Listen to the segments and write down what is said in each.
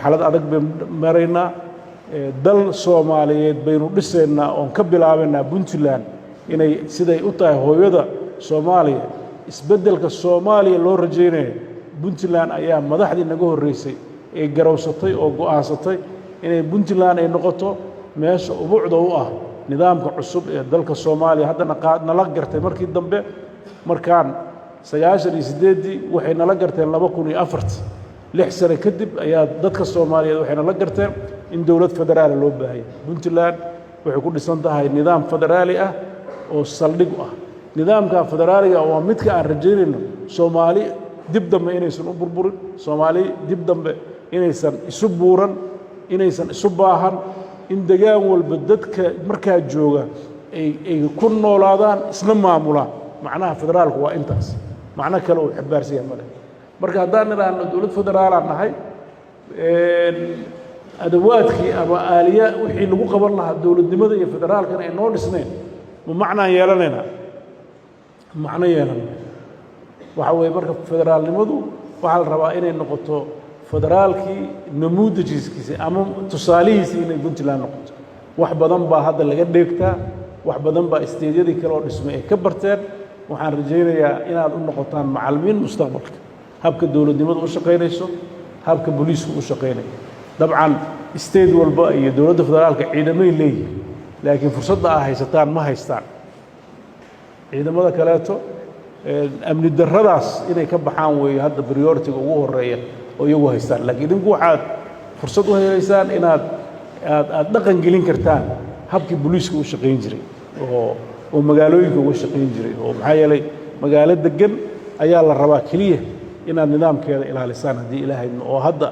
Marxalad adag baynu maraynaa. Dal Soomaaliyeed baynu dhisaynaa oon ka bilaabaynaa Puntland inay siday u tahay hooyada Soomaaliya. Isbeddelka Soomaaliya loo rajaynaya, Puntland ayaa madaxdii naga horreysay ee garowsatay oo go'aansatay inay Puntland ay noqoto meesha ubucda u ah nidaamka cusub ee dalka Soomaaliya. Haddana nala gartay markii dambe, markaan 98-dii waxay nala garteen, 2004-tii, 6 sano kadib ayaa dadka Soomaaliyeed waxay nala garteen in dowlad federaala loo baahanya. Puntland waxay ku dhisan tahay nidaam federaali ah oo saldhig u ah. Nidaamka federaaliga waa midka aan rajaynayno Soomaali dib dambe inaysan u burburin, Soomaali dib dambe inaysan isu buuran, inaysan isu baahan, in degaan walba dadka markaa jooga ay ku noolaadaan, isna maamulaan. Macnaha federaalku waa intaas, macno kale uu xambaarsan yahay male. Marka haddaan nidhaahno dowlad federaalaan nahay, adawaadkii ama aaliya wixii lagu qaban lahaa dowladnimada iyo federaalkana ay noo dhisnayn, ma macnaan yeelanaynaa? Macno yeelan waxa weeye. Marka federaalnimadu waxaa la rabaa inay noqoto federaalkii namuudajiskiisa ama tusaalihiisii inay Puntland noqoto. Wax badan baa hadda laga dheegtaa, wax badan baa state-yadii kale oo dhismay ay ka barteen. Waxaan rajaynayaa inaad u noqotaan macallimiin mustaqbalka habka dowladnimadu u shaqaynayso, habka booliisku u shaqaynayo. Dabcan state walba iyo dowladda federaalka ciidamay leeyihin, laakiin fursadda aa haysataan ma haystaan ciidamada kaleeto. Amni darradaas inay ka baxaan weeye hadda priority-ga ugu horeeya oo iyagu haystaan, laakiin idinku waxaad fursad u helaysaan inaad aad dhaqan gelin kartaan habkii booliiska u shaqayn jiray oo magaalooyinka uga shaqayn jiray, oo maxaa yeelay magaalo deggan ayaa la rabaa keliya inaad nidaamkeeda ilaalisaan haddii Ilaahayno, oo hadda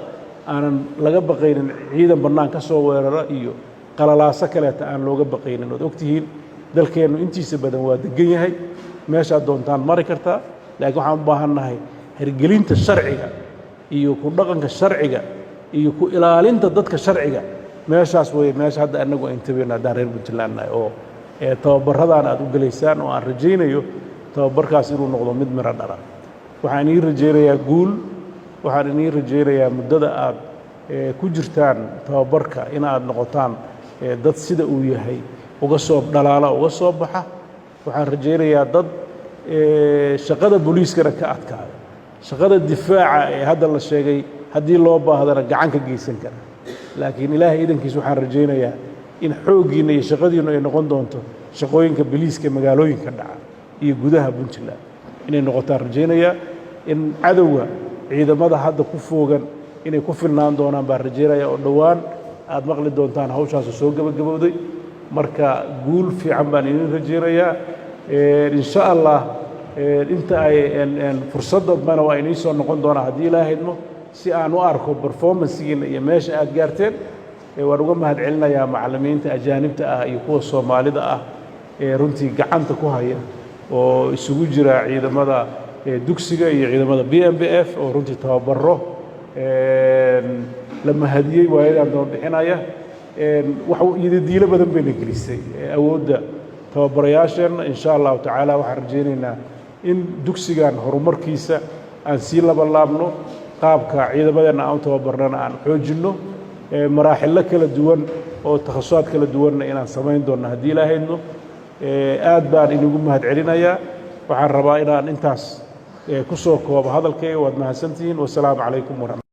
aanan laga baqaynin ciidan bannaan ka soo weerara iyo qalalaaso kaleeta aan looga baqaynin. Ood ogtihiin dalkeennu intiisa badan waa degan yahay, meeshaad doontaan mari kartaa, laakiin waxaan u baahan nahay hirgelinta sharciga iyo ku dhaqanka sharciga iyo ku ilaalinta dadka sharciga. Meeshaas weeye meesha hadda annagu ayn tabayno haddaan reer Puntland nahay, oo tababarradaan aad u gelaysaan, oo aan rajaynayo tababarkaas inuu noqdo mid miro dhala. Waxaan idiin rajaynayaa guul. Waxaan idiin rajaynayaa muddada aad ku jirtaan tababarka in aad noqotaan dad sida uu yahay uga soo dhalaala, uga soo baxa. Waxaan rajaynayaa dad shaqada booliiskana ka adkaada, shaqada difaaca ee hadda la sheegay haddii loo baahdana gacan ka geysan kara. Laakiin Ilaahay idankiis waxaan rajaynayaa in xooggiinna iyo shaqadiinnu ay noqon doonto shaqooyinka boliiska magaalooyinka dhaca iyo gudaha Puntland inay noqotaan rajaynayaa. In cadowga ciidamada hadda ku foogan inay ku filnaan doonaan baan rajaynaya, oo dhowaan aad maqli doontaan hawshaasu soo gebagabowday. Marka guul fiican baan idin rajaynayaa, insha Allah. Inta ay fursadda dambena waa inii soo noqon doonaa haddii Ilaahay idmo, si aan u arko performance-giina iyo meesha aad gaarteen. Waan uga mahad celinayaa macallimiinta ajaanibta ah iyo kuwa Soomaalida ah ee runtii gacanta ku haya, oo isugu jira ciidamada dugsiga iyo ciidamada BMBF, oo runtii tababaro la mahadiyey waayadan daba bixinaya. Wax yididiilo badan bayna gelisay awoodda tababarayaasheenna. Insha Allahu tacaala waxaan rajaynaynaa in dugsigan horumarkiisa aan sii labalaabno, qaabka ciidamadeenna aan u tababarnana aan xoojinno, maraaxillo kala duwan oo takhasusaad kala duwanna inaan samayn doonno haddii Ilaahay idmo. Aad baan inigu mahad celinayaa. Waxaan rabaa inaan intaas ku soo koobo hadalkayga. Waad mahadsantihiin. Wasalaamu calaykum waraxmat